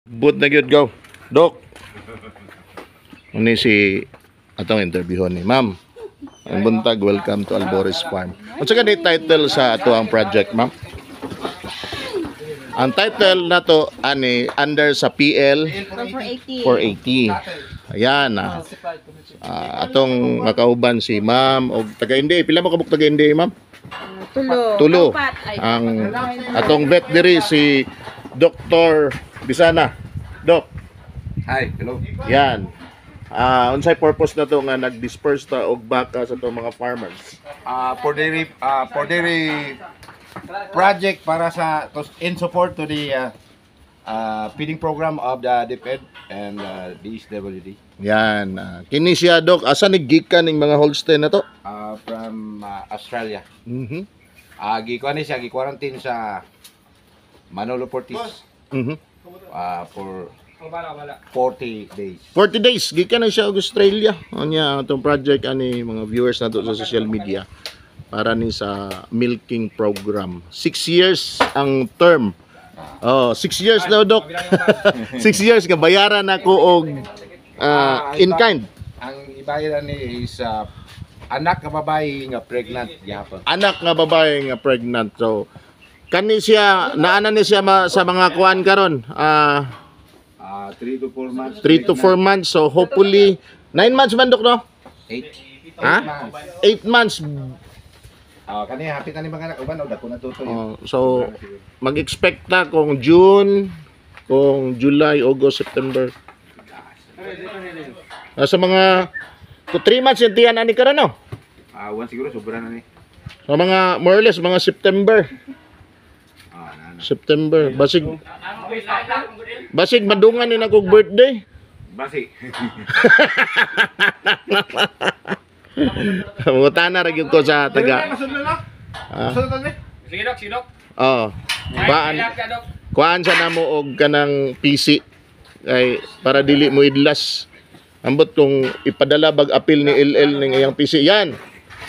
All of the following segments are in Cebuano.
Boot na gyud go. Dok. Uni si atong interviewon ni Ma'am. Ang buntag, welcome to Albores Farm. Unsa gani title sa ato ang project, ma'am? Ang title nato ani under sa PL 480. 480. Ayan ah. Ah, atong makauban si ma'am og taga NDA. Pila mo kabuk taga NDA, ma'am? Tulo. Tulo. Apat. Ay, Ang atong vet diri si Dr. Bisana. Doc, Hi, hello. yan. Ah, unsay purpose na to nga nag-disperse ta og baka sa atong mga farmers? For dairy project para sa to, in support to the feeding program of the DepEd and DSWD. Yan. Kini siya, Doc, asa ni gikan ning mga Holstein na to? From Australia. Gikuan ni siya, gi-quarantine sa Manolo Fortis for 40 days. 40 days gikan na siya og Australia. Unya atong project ani, mga viewers nato sa social media, para ni sa milking program. 6 years ang term. Oh, 6 years daw, Doc. 6 years ka bayaran ako og in kind. Ang ibayaran ni is anak nga babae nga pregnant gihapon. Anak nga babae nga pregnant. So kani siya naana ni siya sa mga kuan karon. 3 to 4 months. 3 to 4 months. So hopefully 9 months man, Dok, no? 8. Ha? 8 months. Kani hapit na ni mga anak uban o dako na tutoy. Oh, so mag-expect ta kung June, kung July, August, September. Nasa mga to 3 months yung tiyan ani karon, no? One siguro sobra na ni. So mga more or less mga September. Na, na. September. Basig basig madungan ni na kog birthday. Basi. Mangutana ra gyud ko sa taga. Ah. Sige, Dok, sige, Dok. Oh. Kuan Ilak ka, Dok. Kuan sa namo og kanang PC kay para dili mo idlas. Ambot kung ipadala bag apil ni LL ning iyang PC. Yan.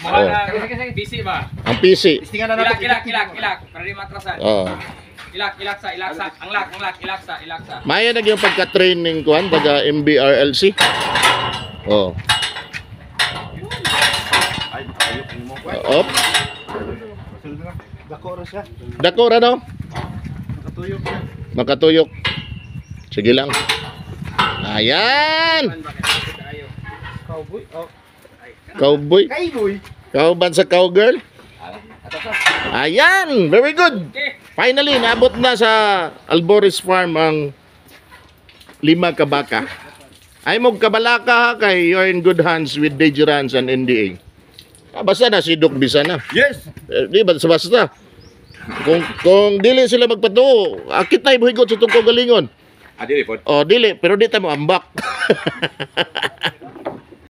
Mahal na, busy ba? Ang PC. Istingan na Ilak, nato. ilak, ilak, ilak. Para di matrasan. Oh. Ilak, ilak sa, ilak sa. Ang lak, ang lak, ilak sa, ilak sa. Maya na yung pagka-training kuan taga MBRLC. Oh. Ay, makayok ni mo. Op. Dako ra siya. Dako ra no? Makatuyok siya. Makatuyok. Sige lang. Ayan. Ano ba kayo? Tayo. Cowboy. Oh. Cowboy. Cowboy. Cowban sa cowgirl. Ayan, very good. Okay. Finally, naabot na sa Albores Farm ang lima ka baka. Ay mo kabalaka ha, kay you're in good hands with Dejurans and NDA. Ah, basta na si Doc Bisana. Yes. Eh, di ba basta? Kung dili sila magpatuo, akit na ibuhigot sa itong kagalingon. Ah, dili pod. O dili, pero di ta mo ambak.